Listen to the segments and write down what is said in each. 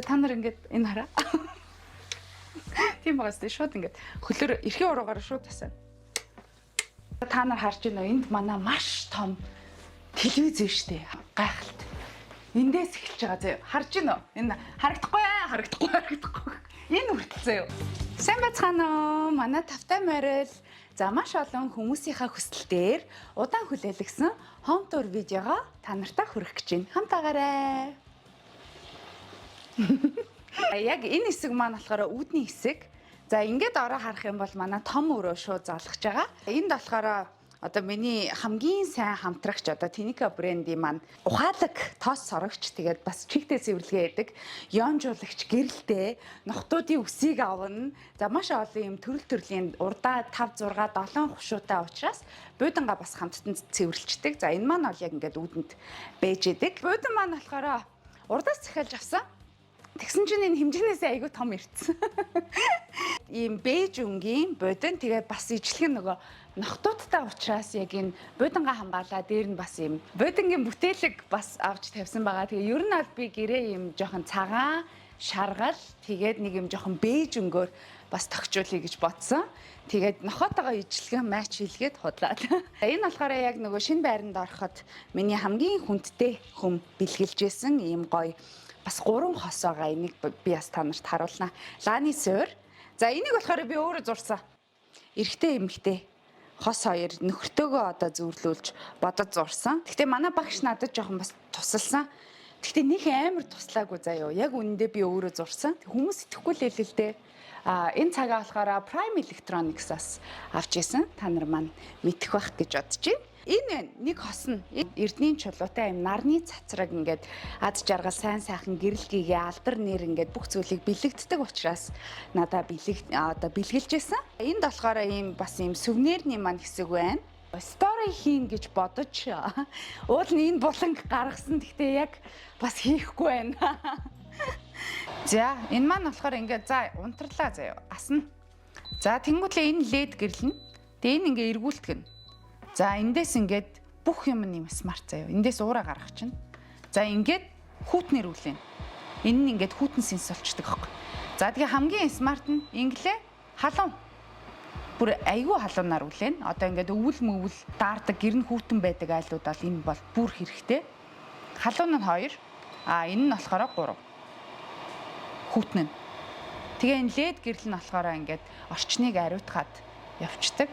Та нар ингээд энэ хараа. Тийм байгаас тий, шууд ингээд хөлөөр эрхийн уруугаар шууд тасаа. Та нар харж байна уу? Энд манай маш том телевиз биш үү? Гайхалт. Эндээс эхэлж байгаа заяа. Харж байна уу? Энэ харагдахгүй аа, харагдахгүй, харагдахгүй. Энэ хүртэл заяа. Сайн бацгаана уу? Манай тавтай морил. За, маш олон хүмүүсийнхаа хүсэлтээр удаан хүлээлгэсэн home tour видеого та нартай хүргэх гэж байна. Хамт агаарай. Яг энэ хэсэг маань болохоор үүдний хэсэг. За, ингээд ороо харах юм бол манай том өрөө шууд залгаж байгаа. Энд болохоор одоо миний хамгийн сайн хамтрагч, одоо Тиника брендийн маань ухаалаг тоос сорогч, тэгээд бас чигтэй цэвэрлэгээ хийдэг, ёонжуулагч гэрэлтэй, нохтуудын үсийг авна. За, маш олон юм төрөл төрлийн урдаа 5 6 7 хушуутай учраас буудангаа бас хамттан цэвэрлждэг. За, энэ маань бол яг ингээд үүдэнд байж идэг. Буудан маань болохоор урдаас захиалж авсан. Тэгсэн чинь энэ хэмжээнээс айгүй том ирсэн. Ийм бэж өнгийн будин, тэгээд бас ижлэг нөгөө нохтуудтай учраас яг энэ будингаа хамгаалаа, дээр нь бас ийм будингийн бүтээлэг бас авч тавьсан байгаа. Тэгээ ер нь бол би гэрээ ийм жоохон цагаан, шаргал, тэгээд нэг юм жоохон бэж өнгөөр бас тохижуулъя гэж бодсон. Тэгээд нохоотойгоо ижлэгэн match хийлгээд худлаад. Энэ болохоор яг нөгөө шинэ байранд ороход миний хамгийн хүндтэй хүм бэлгэлж исэн ийм гоё бас гурван хос байгаа. Энийг би бас та нарт харуулнаа. Лааны суурь. За, энийг болохоор би өөрөө зурсан. Эрэгтэй, эмэгтэй хос хоёр нөхөртөөгөө одоо зүйрлүүлж бодож зурсан. Гэхдээ манай багш надад жоохон бас тусалсан. Гэхдээ нэг амар туслаагүй заяо. Яг үнэндээ би өөрөө зурсан. Хүмүүс итгэхгүй л хэлээ л дээ. А энэ цагаа болохоор Prime Electronics-аас авч исэн. Та нар маань мэдэх байх гэж бодож байна. Энэ байна. Нэг хос нь эрдний чулуутай юм нарны цацраг, ингээд ад жаргал, сайн сайхан гэрэл гээгээ, алдар нэр, ингээд бүх зүйлийг бэлэгддэг учраас надаа бэлэг одоо бэлгэлж байсан. Энд болохоор ийм бас ийм сувенирний маань хэсэг байна. Story хийн гэж бодож уул нь энэ буланг гаргасан. Гэхдээ яг бас хийхгүй байна. За, энэ маань болохоор ингээд, за, унтарлаа заяа. Асна. За, тэнгуүтлээ энэ LED гэрлэнэ. Тэгээ энэ ингээ эргүүлтгэн. За, эндээс ингээд бүх юм юм smart заяа. Эндээс уураа гаргах чинь. За, ингээд хүүтнэр үлээн. Энэ нь ингээд хүүтэн сенс болчдөг аахгүй. За, тэгээ хамгийн smart нь инглээ халуун. Бүр айгүй халуунаар үлээн. Одоо ингээд өвөл мөвөл даардаг, гэр нь хүүтэн байдаг айлууд бол энэ бол бүр хэрэгтэй. Халуун нь 2. А энэ нь болохоор 3. Хүүтэн нь. Тэгээ энэ LED гэрэл нь болохоор ингээд орчныг ариутгаад явцдаг.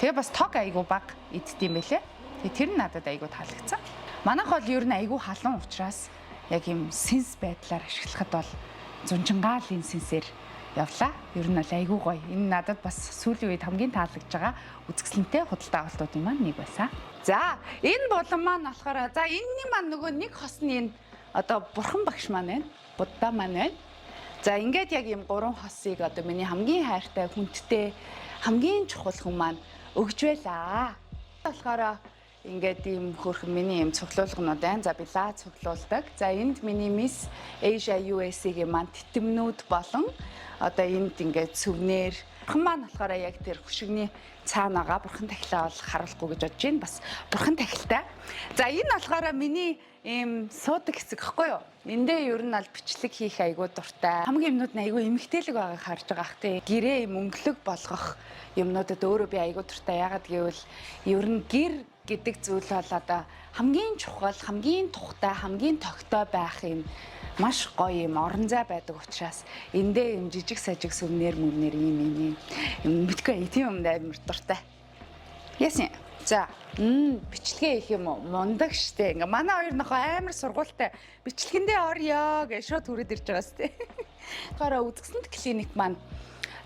Тэгээ бас тог айгүй баг иддэг юм байлээ. Тэгээ тэр нь надад айгүй таалагдсан. Манайх бол ер нь айгүй халуун учраас яг юм сенс байдлаар ашиглахад бол зунжингаал энэ сенсээр явлаа. Ер нь бол айгүй гоё. Энэ надад бас сүүлийн үед хамгийн таалагдж байгаа үзэсгэлэнтэй худалдаа авалтуудын маань нэг байсан. За, энэ булан маань болохоор, за, энэний маань нөгөө нэг хос нь энэ одоо бурхан багш маань байна. Будда маань байна. За, ингээд яг ийм гурван хосыг одоо миний хамгийн хайртай, хүндтэй, хамгийн чухал хүн маань өгч байлаа. Болохоор ингээд ийм хөөрхөн миний ийм цуглуулганууд байна. За, би лаа цуглуулдаг. За, энд миний Miss Asia USA-гийн маань тэтэмнүүд болон одоо энд ингээд сувенир. Бурхан маань болохоор яг тэр хөшигний цаана байгаа. Бурхан тахилаа бол харуулахгүй гэж бодож байна. Бас бурхан тахилтай. За, энэ болохоор миний ийм суудаг хэсэг гэхгүй юу? Эндээ ер нь аль бичлэг хийх айгуу дуртай. Хамгийн юмнууд нь айгуу эмэгтэйлэг байгааг харж байгаа ах тий. Гэрээ юм өнгөлөг болгох юмнуудад өөрөө би айгуу дуртай. Яагаад гэвэл ер нь гэр гэдэг зүйл бол одоо хамгийн чухал, хамгийн тухтай, хамгийн тогтой байх юм маш гоё юм орон зай байдаг учраас эндээ юм жижиг сажиг сувенир мөвнөр юм юм юм мэдгүй, тийм юм амар дуртай. Яасан. За, бичлэгээ хийх юм уу? Мундаг штэ. Ингээ манай хоёр нохоо амар сургуультай, бичлэгэндээ орё гэж шууд хүрээд ирж байгаа сте. Тэгэхээр үзэсгэлэнт клиник маань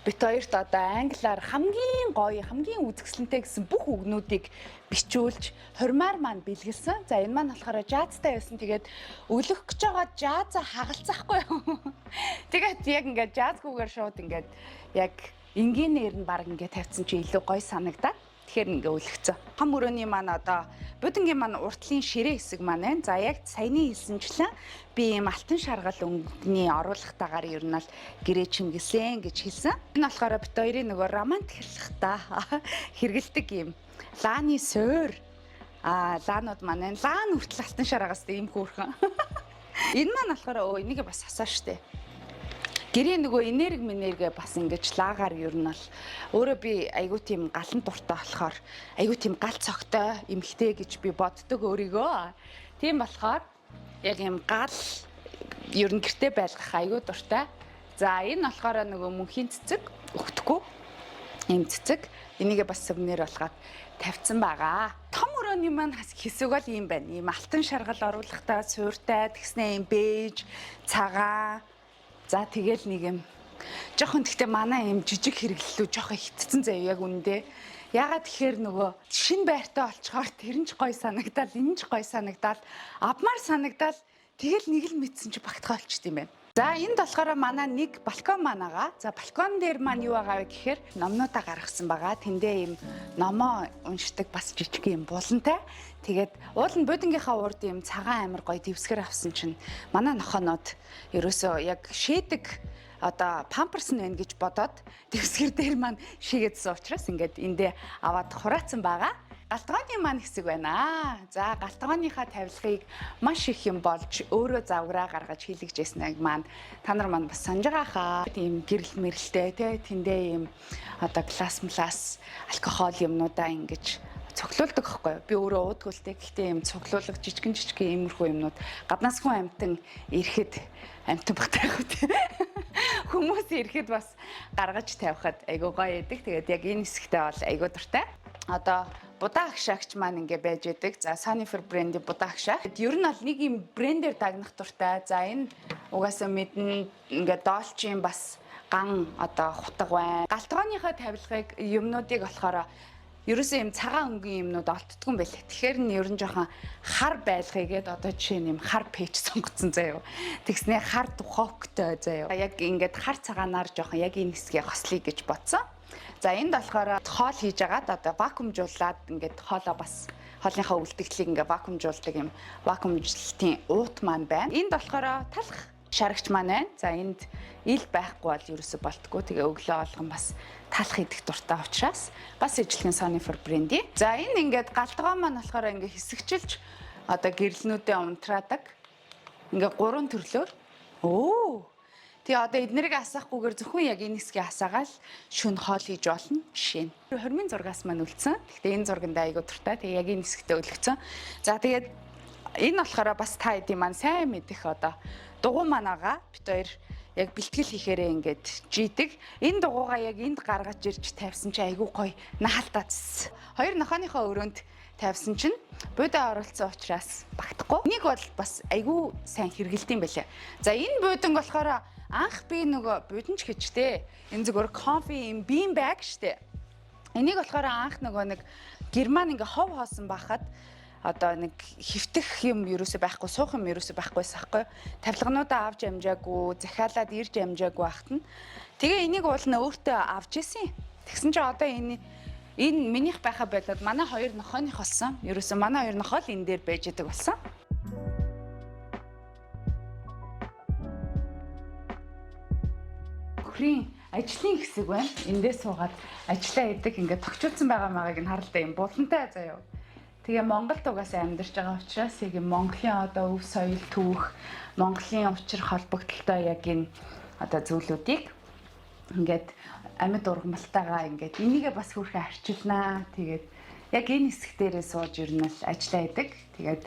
бит хоёрт одоо англиар хамгийн гоё, хамгийн үзэсгэлэнтэй гэсэн бүх үгнүүдийг бичүүлж хурмаар маань бэлгэлсэн. За, энэ маань болохоор жаазтай байсан. Тэгээд өлөх гэж байгаа жааза хагалцаахгүй юу. Тэгээд яг ингээд жаазгүйгээр шууд ингээд яг энгийнээр нь баг ингээд тавьсан чи илүү гоё санагдаад тэгэхээр ингээ өлөгцөө. Хам өрөөний маань одоо будингийн маань уртлын ширээ хэсэг маань байна. За, яг саяны хэлсэнчлэн би ийм алтан шаргал өнгөний оруулахтайгаар ер нь л гэрээ чимгэлсэн гэж хэлсэн. Энэ болохоор бит хоёрын нөгөө романтиклахта хэрэгэлдэг ийм лааны суур, а лаанууд маань байна. Лаан хүртэл алтан шар агаас ийм хөөрхөн. Энэ маань болохоор энийг бас хасаа штэ. Гэрийн нөгөө энерги минергэ бас ингэж лагаар ер нь бол өөрөө би айгуу тийм галан дуртай болохоор айгуу тийм гал цогтой эмхтэй гэж би боддог өөрийгөө. Тийм болохоор яг юм гал ер нь гэрте байлгах айгуу дуртай. За, энэ болохоор нөгөө мөнхийн цэцэг, өгдөхгүй юм цэцэг. Энийгээ бас сувенир болгоод тавьсан байгаа. Том өрөөний маань хэсэг бол ийм байна. Ийм алтан шаргал оруулахтай, сууртай, тэгснэ ийм бэж, цагаан. За, тэгэл нэг юм жоохон, гэхдээ манай ийм жижиг хэрэглэлүү жоохон хитцэн заяа, яг үндэ. Ягаад тэгэхээр нөгөө шинэ байртай олчхоор тэр нь ч гой санагдаал, энэ ч гой санагдаал, авмаар санагдаал, тэгэл нэг л мэдсэн чи багтгаа болчт юм байна. За, энд болохоор манай нэг балкон манаага. За, балкон дээр маань юу байгаа вэ гэхээр номнуудаа гаргасан байгаа. Тэндээ ийм номоо уншдаг бас жижиг юм булантай. Тэгээд уул нь бууданыхаа урд ийм цагаан амар гоё дэвсгэр авсан чинь манай нохонууд ерөөсөө яг шээдэг, одоо памперс нь байна гэж бодоод дэвсгэр дээр маань шигээдсэн учраас ингээд эндээ аваад хураацсан байгаа. Галтгооны маань хэсэг байна. За, галтгооныхаа тавилгыг маш их юм болж өөрөө завграа гаргаж хийлгэжсэнийг маань та нар маань бас санаж байгаа хаа. Тийм гэрэл мэрэлтэй те, тэндээ ийм одоо глаз млас, алкогол юмнуудаа ингэж цуглуулдаг байхгүй юу? Би өөрөө уудгүй л те. Гэхдээ ийм цуглуулга жижигэн жижигэн иймэрхүү юмнууд гаднаас хүн амтан ирэхэд, амтан багтай яг те. Хүмүүс ирэхэд бас гаргаж тавихад айгуу гоё идэг. Тэгээд яг энэ хэсэгтээ бол айгуу дуртай. Одоо будаа агшаагч маань ингээ байж идэг. За, Sonifer брендийн будаа агшаа. Ер нь бол нэг юм брендээр дагнах дуртай. За, энэ угаасаа мэднэ, ингээ Dolce-ийн бас ган одоо хутга байна. Галтгооныхоо тавилгыг юмнуудыг болохоор ерөөсөө юм цагаан өнгийн юмнууд олддгүй юм байлээ. Тэгэхээр нь ер нь жоохон хар байлгыгээд одоо жишээ нь юм хар пэйж сонгоцсон заяо. Тэгснээ хар духовктой заяо. Яг ингээд хар цагаанаар жоохон яг энэ хэсгээ хослоё гэж бодсон. За, энд болохоор хоол хийж агаад одоо вакуумжуулаад ингээд хоолоо бас хоолныхоо үлдэгдлийг ингээд вакуумжуулдаг юм вакуумжлалтын уут маань байна. Энд болохоор талах шарагч маань байна. За, энд ил байхгүй бол ерөөсө болтгоо. Тэгээ өглөө болгон бас талах идэх дуртай учраас бас ижлэгэн Sonifer брендийн. За, энэ ингээд галтгоо маань болохоор ингээд хэсэгчилж одоо гэрлэнүүдээ унтраадаг. Ингээд гурван төрлөөр. Өө. Тэгээ одоо эднэрийг асаахгүйгээр зөвхөн яг энэ хэсгийг асаагаал шүн хоол хийж болно жишээ нь. Хормын зургаас маань үлдсэн. Гэхдээ энэ зурганд айгуу дуртай. Тэгээ яг энэ хэсэгтээ өлгцөн. За, тэгээд энэ болохоор бас та хэдийн маань сайн мэдэх одоо дугуй маань байгаа. Бит хоёр яг бэлтгэл хийхээрээ ингээд жийдэг. Энэ дугуйгаа яг энд гаргаж ирж тавьсан чи айгуу гоё наалтаацсан. Хоёр нохооныхоо өрөөнд тавьсан чинь буудаа оролцсон учраас багтахгүй. Энийг бол бас айгүй сайн хэрэгэлдэм байлээ. За, энэ буудан болохоор анх би нөгөө буудан ч гэж те. Энэ зөвхөн comfy юм bean bag штэ. Энийг болохоор анх нөгөө нэг Герман ингээ хов хоосон байхад одоо нэг хөвтөх юм ерөөсөө байхгүй, суух юм ерөөсөө байхгүйсэн байхгүй. Тавилгануудаа авч амжаагүй, захиалаад ирж амжаагүй байхад нь тэгээ энийг уул нь өөртөө авч исэн. Тэгсэн чинь одоо энэ минийх байха болоод манай хоёр нохооных болсон. Ерөөсөө манай хоёр нохоо л энэ дээр байж идэг болсон. Нөхрийн ажлын хэсэг байна. Эндээ суугаад ажиллаа хийдэг, ингээд тогтчулсан байгаа магааг нь харалтай юм булантай заяа. Тэгээ Монголд угаасаа амьдарч байгаа учраас яг юм Монголын одоо өв соёл түүх, Монголын учир холбогдлолтой яг энэ одоо зүйлүүдийг ингээд амьд ургамалтайгаа ингээд энийгээ бас хөөрхөн арчилнаа. Тэгээд яг энэ хэсэг дээрээ сууж ер нь л ажиллаа хийдэг. Тэгээд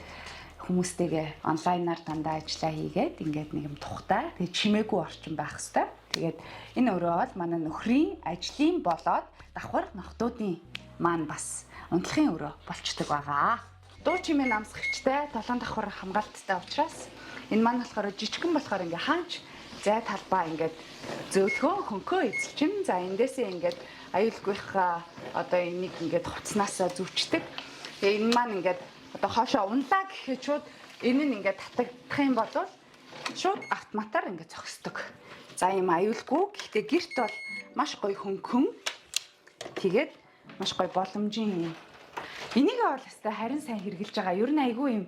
хүмүүстэйгээ онлайнаар дандаа ажиллаа хийгээд ингээд нэг юм тухтай. Тэгээд чимээгүй орчин байх хэвээр. Тэгээд энэ өрөө бол манай нөхрийн ажлын болоод давхар нохтуудын маань бас унтлахын өрөө болчдөг байгаа. Дуу чимээ намсгагчтай, долоон давхар хамгаалттай учраас энэ маань болохоор жижигхэн болохоор ингээ хаанч зай талбай ингээд зөөлхөө хөнхөө эзэлчин. За, эндээсээ ингээд аюулгүйхаа одоо энийг ингээд хувцснаасаа зүвчдэг. Тэгээ энэ маань ингээд одоо хоошоо унлаа гэхэд шууд энэ нь ингээд татагдах юм бол шууд автоматар ингээд зогсдог. За, юм аюулгүй. Гэхдээ гэрт бол маш гоё хөнгөн. Тэгээд маш гоё боломжийн юм. Энийг бол өстой харин сайн хэрглэж байгаа. Ер нь айгүй юм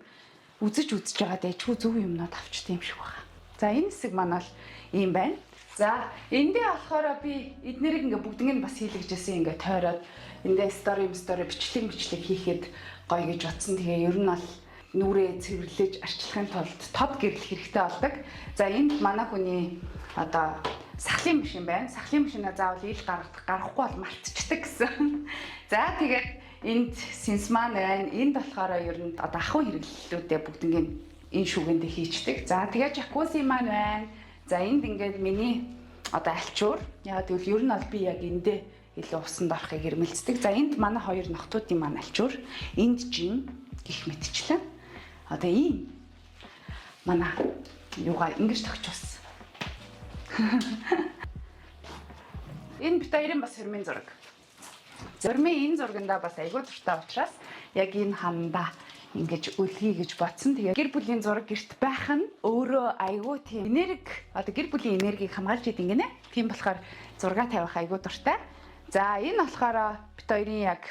үзэж үзэж байгаа дайчгүй зөв юмнууд авчт юм шиг байна. За, энэ хэсэг маань бол ийм байна. За, эндээ болохоор би эднэрийг ингээ бүгднийг нь бас хийлгэжсэн, ингээ тойроод эндээ story story бичлэг бичлэг хийхэд гоё гэж бодсон. Тэгээ ер нь бол Нүрээ цэвэрлэж арчлахын тулд тод гэрэл хэрэгтэй болдог. За, энд манай хүний одоо сахлын машин байна. Сахлын машинаа заавал ил гаргах, гаргахгүй бол мартчихдаг гэсэн. За, тэгээд энд сэнс маань байна. Энд болохоор ер нь одоо ахуй хэрэглэлүүдээ бүгднийг энэ шүүгэндээ хийчдэг. За, тэгээд jacuzzi маань байна. За, энд ингээд миний одоо альчуур. Яг тэгвэл ер нь бол би яг эндээ илүү усанд орохыг эрмэлздэг. За, энд манай хоёр нохтуудын маань альчуур. Энд жин гэх мэтчлэн. Одоо ийм манай юугаа ингэж тогтчулсан. Энэ бид хоёрын бас хормын зураг. Зурмын энэ зургандаа бас айгүй дуртай учраас яг энэ хандаа ингэж өлгий гэж бодсон. Тэгээ гэр бүлийн зураг гэрт байх нь өөрөө айгүй тийм энерги, одоо гэр бүлийн энергийг хамгаалж идэг гинэ. Тийм болохоор зураг тавих айгүй дуртай. За, энэ болохоор бид хоёрын яг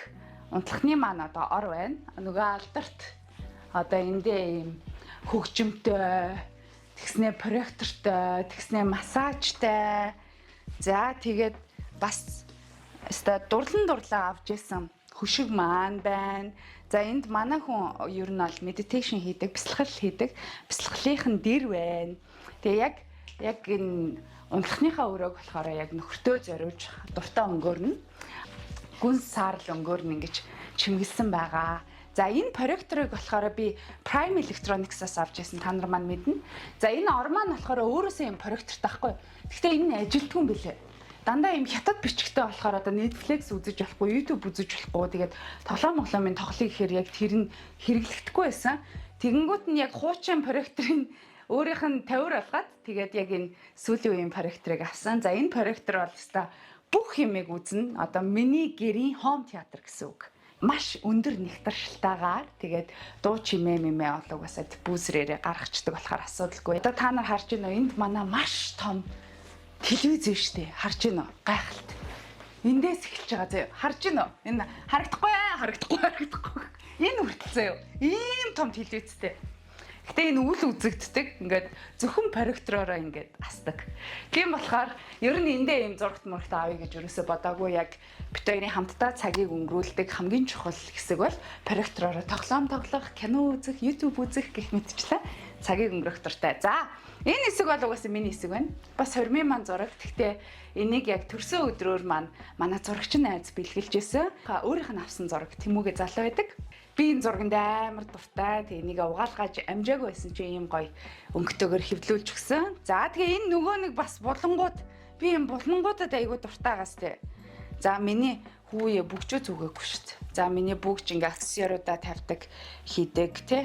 унтлахны маань одоо ор байна. Нөгөө алдарт одоо эндээ ийм хөгжимтэй, тэгснээ проектортой, тэгснээ массажтай. За, тэгээд бас өстой дурлан дурлаа авч исэн хөшиг маань байна. За, энд манай хүн ер нь бол meditation хийдэг, бясалгал хийдэг. Бясалгалынх нь дэр байна. Тэгээ яг энэ унтлахныхаа өрөөг болохоор яг нөхөртөө зориулж дуртай өнгөөр нь, гүнс саарл өнгөөр нь ингэж чимгэлсэн байгаа. За, энэ проекторыг болохоор би Prime Electronics-аас авч ирсэн, та нар маань мэднэ. За, энэ ор маань болохоор өөрөөсөө юм проектортай байхгүй. Гэхдээ энэ нь ажилтгүй юм бэлээ. Дандаа юм хятад бичгтэй болохоор одоо Netflix үзэж болохгүй, YouTube үзэж болохгүй. Тэгээд тоглоом моглоомын тоглоё гэхээр яг тэр нь хэрэглэгдэхгүй байсан. Тэгэнгүүт нь яг хуучин проекторын өөрийнх нь тавир болгоод, тэгээд яг энэ сүүлийн үеийн проекторыг авсан. За, энэ проектор бол өстой бүх юмыг үзнэ. Одоо миний гэрийн home theater гэсэн үг. Маш өндөр нягтаршилтайгаар, тэгээд дуу чимээ мэмээ бол угаасаа diffuser ээрээ гаргацдаг болохоор асуудалгүй. Одоо та нар харж байна уу? Энд манай маш том телевиз шүү дээ. Харж байна уу? Гайхалт. Эндээс эхэлж байгаа заяа. Харж байна уу? Энэ харагдахгүй аа, харагдахгүй, харагдахгүй. Энэ хүртэл заяа. Ийм том телевизтэй. Гэтэ энэ үл үзэгддэг. Ингээд зөвхөн проектороороо ингээд асдаг. Тийм болохоор ер нь эндээ ийм зурагт мурагт авъя гэж ерөөсө бодоагүй, яг бид хоёрын хамтдаа цагийг өнгөрүүлдэг хамгийн чухал хэсэг бол проектороороо тоглоом тоглох, кино үзэх, YouTube үзэх гэх мэтчлэн цагийг өнгөрөх дуртай. За, энэ хэсэг бол угаасаа миний хэсэг байна. Бас хормын маань зураг. Гэхдээ энийг яг төрсөн өдрөөр маань манай зурагч найз бэлгэлж исэн. Өөрийнх нь авсан зураг, Тэмүүгээ залуу байдаг. Би энэ зурганд амар дуртай. Тэгээ энийг угаалгаж амжаагүй байсан чинь ийм гоё өнгөтэйгээр хэвлүүлж өгсөн. За, тэгээ энэ нөгөө нэг бас булангууд, би энэ булангуудад айгүй дуртай гас тий. За, миний хүүе бүгжөө зүгээгүй шүү дээ. За, миний бүгж ингээ аксессуаруудаа тавьдаг, хийдэг тий.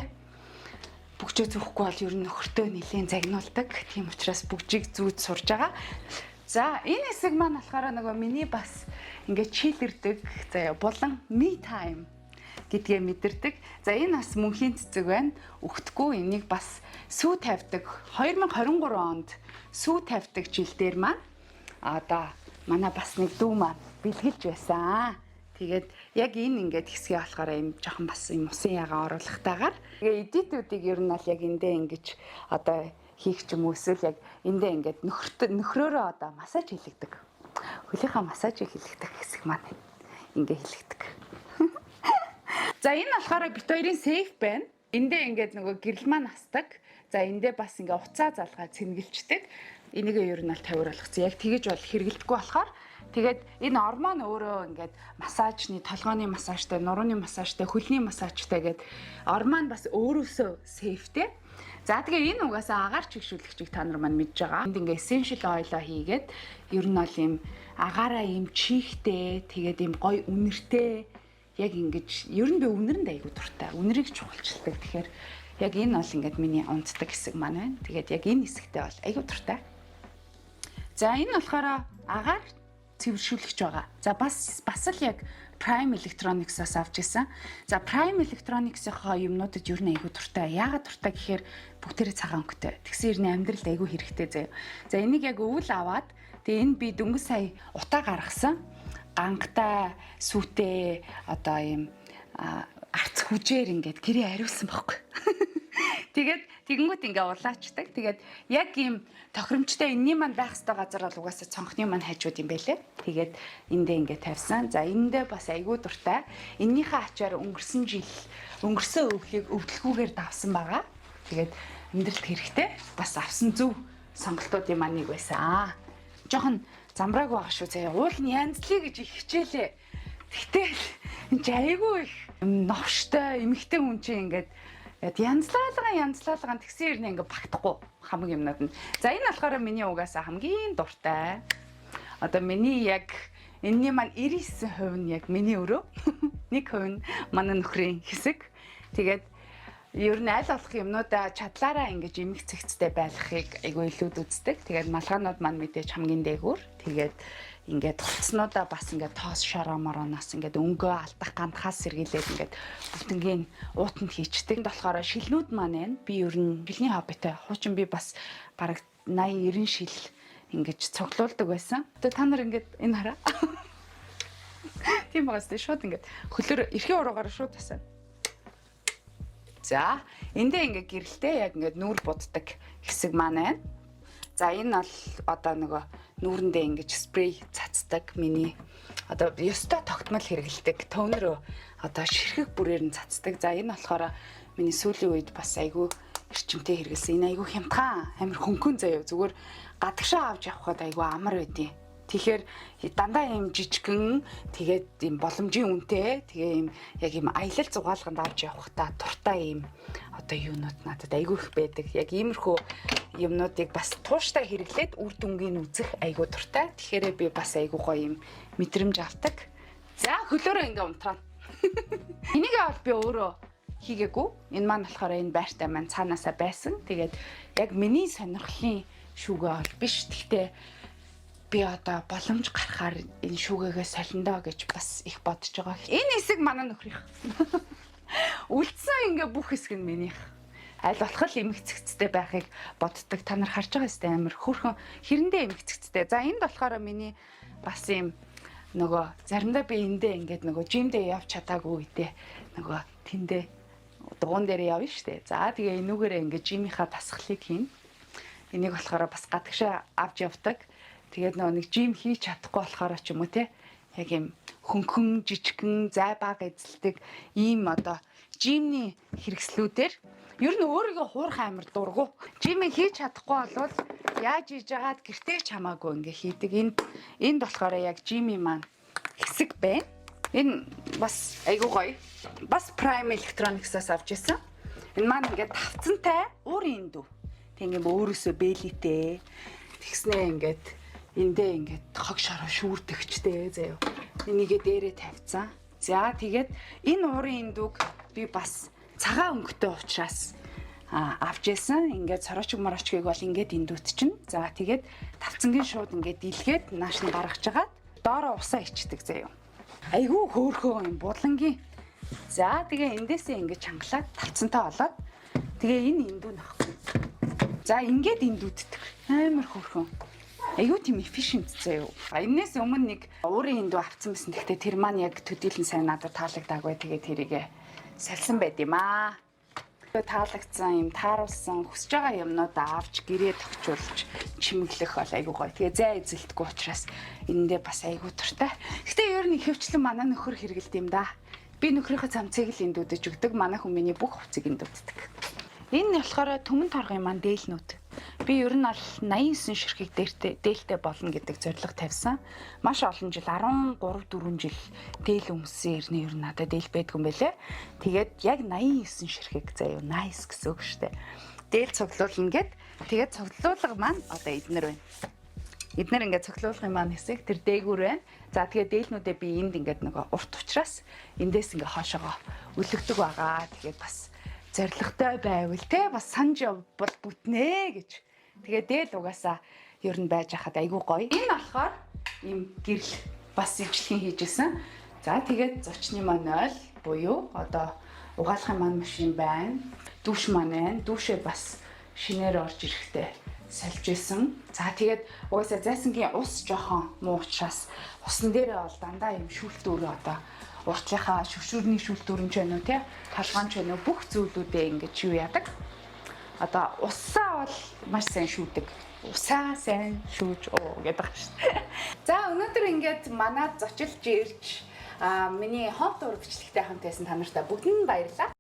Бүгжөө зүүхгүй бол ер нь нөхөртөө нэлийн загнуулдаг. Тийм учраас бүгжийг зүүж сурж байгаа. За, энэ хэсэг маань болохоор нөгөө миний бас ингээ chill эрдэг заяа, булан me time гэдгээ мэдэрдэг. За, энэ бас мөнхийн цэцэг байна. Өгөхгүй, энийг бас сүү тавьдаг. 2023 онд сүү тавьдаг жил дээр маань одоо манай бас нэг дүү маань бэлгэлж байсан. Тэгээд яг энэ ингээд хэсгээ болохоор юм жоохон бас юм усын ягаан оруулахтайгаар. Тэгээ edit үүдийг ер нь аль яг эндээ ингэж одоо хийх ч юм уу, эсвэл яг эндээ ингээд нөхрөөрөө одоо массаж хийлэгдэг. Хөлийнхаа массажийг хийлэгдэг хэсэг маань ингээ хийлэгдэг. За, энэ болохоор бид хоёрын safe байна. Эндээ ингээд нөгөө гэрэл маань асдаг. За, эндээ бас ингээ уцаа залгаа цэнгэлчдэг. Энийг ер нь бол тавир болгоцсон. Яг тэгэж бол хэрэгэлдэхгүй болохоор, тэгээд энэ ор маань өөрөө ингээд массажны, толгойн массажтай, нурууны массажтай, хөлний массажтай гээд ор маань бас өөрөөсөө safe тэй. За, тэгээ энэ угаасаа агаар чигшүүлэгчийг та нар маань мэдж байгаа. Энд ингээ essential oil-о хийгээд ер нь бол ийм агаараа ийм чихтэй, тэгээд ийм гоё үнэртэй, яг ингэж ер нь би үнэрэнд айгу дуртай. Үнэрийг чухалчилдаг. Тэгэхээр яг энэ бол ингээд миний унтдаг хэсэг маань байна. Тэгээд яг энэ хэсэгтээ бол айгу дуртай. За, энэ болохоор агаар цэвэршүүлэгч байгаа. За, бас л яг Prime Electronics-аас авч исэн. За, Prime Electronics-ийнхоо юмнуудад ер нь айгу дуртай. Яагаад дуртай гэхээр бүгдээрээ цагаан өнгөтэй. Тэгсэн ер нь амьдралд айгу хэрэгтэй заяа. За, энийг яг өвөл аваад, тэгээ энэ би дөнгөж сая утаа гаргасан, гангатай, сүүтэй, одоо ийм арц хүжээр ингээд гэрээ ариулсан байхгүй. Тэгээд тэгэнгүүт ингээ улаачдаг. Тэгээд яг ийм тохиромжтой энэний маань байх ёстой газар бол угаасаа цонхны маань хажууд юм байлээ. Тэгээд эндээ ингээ тавьсан. За, эндээ бас айгүй дуртай. Эннийхээ ачаар өнгөрсөн жил, өнгөрсөн өвлийг өвдөлгүүгээр давсан байгаа. Тэгээд амьдралд хэрэгтэй бас авсан зөв сонголтуудын маань нэг байсан. Жохон замбрааг байгаа шүү заяа. Уул нь янзлыг гэж их хичээлээ. Тэгтэл энэ чи айгүй их новштой эмэгтэй хүн чинь ингээд янзлаалган янзлаалган тэгсэн хэрнээ ингээд багтахгүй хамаг юмнууд нь. За, энэ болохоор миний угаасаа хамгийн дуртай. Одоо миний яг энэний маань 99% нь яг миний өрөө. 1% нь манай нөхрийн хэсэг. Тэгээд ер нь аль болох юмнуудаа чадлаараа ингэж эмх цэгцтэй байлгахыг айгүй илүүд үздэг. Тэгээд малгаанууд маань мэдээж хамгийн дээгүүр. Тэгээд ингээд хувцснуудаа бас ингээд тоос шороо мороноос, ингээд өнгөө алдах гандахаас сэргийлээд ингээд бүтэнгийн уутанд хийчдэг. Энд болохоор шилнүүд маань байна. Би ер нь шилний хоббитой. Хуучин би бас бараг 80 90 шил ингэж цуглуулдаг байсан. Одоо та нар ингээд энэ хараа. Тийм байгаас шууд ингээд хөлөөр эрхийн уруугаар шууд тасаа. За, эндээ ингээ гэрэлтэй яг ингээд нүүр буддаг хэсэг маань байна. За, энэ бол одоо нөгөө нүүрэндээ ингэж спрей цацдаг, миний одоо ёстой тогтмол хэрэглэдэг toner өө одоо ширхэг бүрээр нь цацдаг. За, энэ болохоор миний сүүлийн үед бас айгүй эрчимтэй хэрэглэсэн. Энэ айгүй хямдхан, амар хөнгөн заяа. Зүгээр гадагшаа авч явхад айгүй амар байдیں۔ Тэгэхээр дандаа юм жижигэн, тэгээд юм боломжийн үнэтэй, тэгээ юм яг юм аялал зугаалганд авч явахдаа дуртай юм одоо юунууд надад айгүй их байдаг. Яг иймэрхүү юмнуудыг бас тууштай хэрэглээд үр дүнгийг үзэх айгүй дуртай. Тэгэхээр би бас айгүй гоё юм мэдрэмж авдаг. За, хөлөөрөө ингээ унтраа. Энийг бол би өөрөө хийгээгүй. Энэ маань болохоор энэ байртай маань цаанаасаа байсан. Тэгээд яг миний сонирхлын шүүгээ бол биш. Гэхдээ би одоо боломж гарахаар энэ шүүгээгээ солиндоо гэж бас их бодож байгаа. Энэ хэсэг манай нөхрийнх. Үлдсэн ингээ бүх хэсэг нь минийх. Аль болох л эмх цэгцтэй байхыг боддог. Та нар харж байгаа сте, амар хөөрхөн хэрэндээ эмх цэгцтэй. За, энд болохоор миний бас юм нөгөө заримдаа би эндээ ингээд нөгөө gym дээ явж чадаагүй үедээ нөгөө тэндээ дугуун дээр явна штэ. За, тэгээ энүүгээрээ ингээд gym ийнхаа дасгалыг хийн. Энийг болохоор бас гадагшаа авч явдаг. Тэгээд нөгөө нэг gym хийж чадахгүй болохоор ч юм уу те, яг юм хөнгөн жижигхэн зай баг эзэлдэг ийм одоо gym ний хэрэгслүүдээр ер нь өөрийгөө хуурах амар дургу. Gym ээ хийж чадахгүй болвол яаж хийж байгаад гэртээ ч хамаагүй ингээ хийдэг. Энд болохоор яг gym ийн маань хэсэг байна. Энэ бас айгуу гоё. Бас Prime Electronics-аас авч ирсэн. Энэ маань ингээд тавцантай уурын эндүү. Тэг ингээ өөрөөсөө бэлитэй. Тэгснээ ингээд эндээ ингээд хог шороо шүүрдэгчтэй заяа. Энийгээ дээрээ тавьцсан. За, тэгээд энэ уурын эндүүг би бас цагаан өнгөтэй учраас авч яасан. Ингээд сорочг морочгийг бол ингээд эндүүт чинь. За, тэгээд тавцангийн шууд ингээд дийлгээд нааш нь гаргаж агаад доороо усаа ичдэг заяа. Айгүй хөөхөө юм будлангийн. За, тэгээ эндээсээ ингээд чангалаад тавцантай болоод тэгээ энэ эндүү нөхгүй. За, ингээд эндүүддэг. Амар хөөрхөн. Айгүй тийм efficient заяа. А энэс өмнө нэг уурын эндүү авцсан байсан. Гэхдээ тэр маань яг төдийлөн сайн надад таалагдаагүй. Тэгээ тэрийгэ солисон байд юм аа. Таалагдсан юм, тааруулсан, хүсэж байгаа юмнуудаа авч гэрээ тохижуулж чимэглэх бол айгүй гоё. Тэгээ зай эзэлдэггүй учраас энэндээ бас айгүй дуртай. Гэтэ ер нь ихэвчлэн манай нөхөр хэрэгэлд юм да. Би нөхрийнхөө цамцыг л эндүүдэж өгдөг. Манай хүн миний бүх хувцыг эндүүддэг. Энэ болохоор түмэн торгын маань дээлнүүд. Би ер нь бол 89 ширхэг дээртэй дээлтэй болно гэдэг зорилго тавьсан. Маш олон жил, 13 4 жил дээл өмссөн ирнэ, ер нь надад дээл байдгүй юм байлээ. Тэгээд яг 89 ширхэг заяа, nice гэсэн үг шүү дээ. Дээл цуглуулна гэд, тэгээд цуглуулга маань одоо эднэр байна. Эднэр ингээд цуглуулгын маань хэсэг тэр дээгүүр байна. За, тэгээд дээлнүүдээ би энд ингээд нөгөө урт учраас эндээс ингээд хоошоогоо өлөгдөг байгаа. Тэгээд бас зоригтой байвал те бас санаж явбал бүтнэ гэж. Тэгээ дээл угаасаа ер нь байж хахад айгүй гоё. Энэ болохоор ийм гэрэл бас ижлэхэн хийжсэн. За, тэгээд зочны маань 0 буюу одоо угаалгын маань машин байна. Дүүш маань байна. Дүүшээ бас шинээр орж ирэхдээ сольж исэн. За, тэгээд угаасаа зайсангийн ус жоохон муу учраас усан дээрээ бол дандаа юм шүүлтүүрээ, одоо уртлынхаа шүшүүрний шүүлтүүр нь ч байна уу те, толгоон ч байна уу, бүх зүйлүүдээ ингэж юу яадаг. Одоо усаа бол маш сайн шүүдэг. Усаа сайн шүүж уу гэдэг байгаа шүү дээ. За, өнөөдөр ингээд манад зочилж ирж миний home tour бичлэгтэй хамт байсан та нартай бүгдэнд баярлалаа.